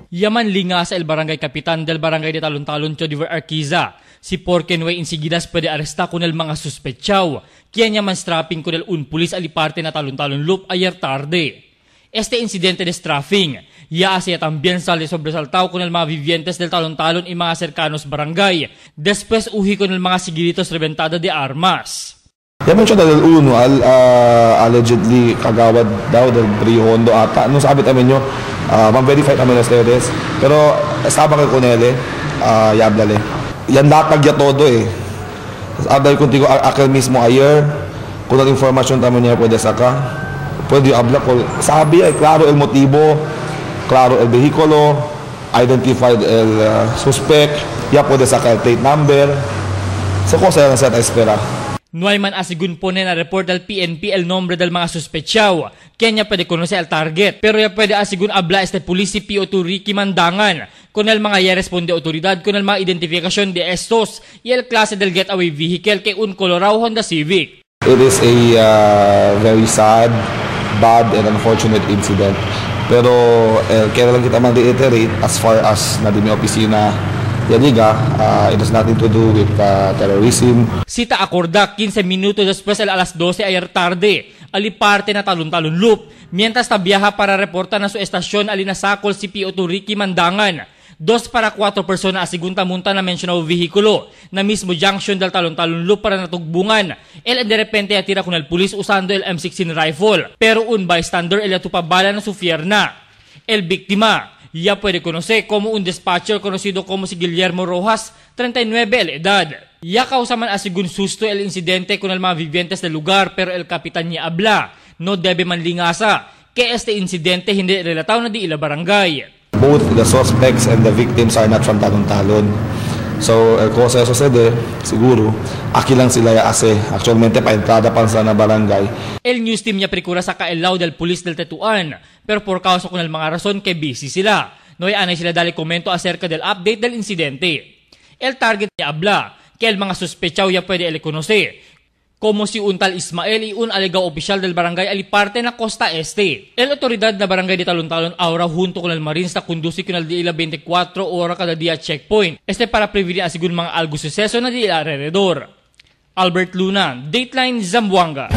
Yaman linga sa el barangay kapitan del barangay de Talon-Talon Chodiver Arquiza. Si Porkenway insigidas pwede aresta con el mga suspetsaw. Kaya niya man strapping con el un pulis aliparte na Talon-Talon Loop ayer tarde. Este incidente de strafing, ya siya también sale sobresaltado con el mga vivientes del Talon-Talon y mga cercanos barangay. Después uhi con el mga sigilitos reventada de armas. Ya mentioned del uno, allegedly kagawad daw del Briondo ata. No sabi tayo nyo, ma-verify kami ng ustedes. Pero estaba kay Conele, yablale. Yan lahat nagya todo eh. Abdal contigo aquel mismo ayer, kung ang information tamo niya pwede saka. Pwede habla ko. Sabi ay claro el motivo, claro el vehículo, identified el suspect, ya pwede saka el plate number. So cosa yan sa espera. No hay man asigun pone na report del PNP el nombre del mga suspetsaw. Kenya pwede conocer el target. Pero ya pwede asigun habla este pulis si PO2 Ricky Mandangan. Con el mga ya responde autoridad con el mga identificación de estos y el klase del getaway vehicle que un Colorado Honda Civic. It is a very sad, bad and unfortunate incident. Pero kaya lang kita man reiterate as far as na di mi opisina Yaliga, it has nothing to do with terrorism. Sita acorda 15 minutos después a las 12 ayer tarde, aliparte na Talon-Talon Loop, mientras tabiaha para reporta na su estasyon alinasakol si PO2 Ricky Mandangan. 2 para 4 personas asigunta munta na mencionado vehikulo na mismo junction del Talon-Talon Loop para natugbungan. El de repente atira con el pulis usando el M16 rifle, pero un bystander el atupabala na su fierna. El víctima ya puede conocer como un dispatcher conocido como si Guillermo Rojas, 39 el edad. Ya causa man asigun susto el incidente con el mga vivientes del lugar, pero el capitán niya habla, no debe man lingasa, que este incidente hindi relatado na di ila barangay. Both the suspects and the victims are not from Talon-Talon. So, el cosa sucede, siguro, aquí lang sila ya ase. Actualmente, pa-entrada pa sa na barangay. El news team niya prikura sa kaelaw del pulis del Tetuan, pero por causa con el mga rason kay busy sila. Noy anay sila dali komento acerca del update del incidente. El target niya habla, que el mga suspetsaw ya pwede el conocer. Como si un tal Ismael y un alegado oficial del barangay aliparte na Costa Este. El autoridad na barangay de Talon-Talon ahora junto con el Marines na conduce con el día 24 horas cada día checkpoint. Este para prevenir asigun mga algo suceso na di alrededor. Albert Luna, Dateline Zamboanga.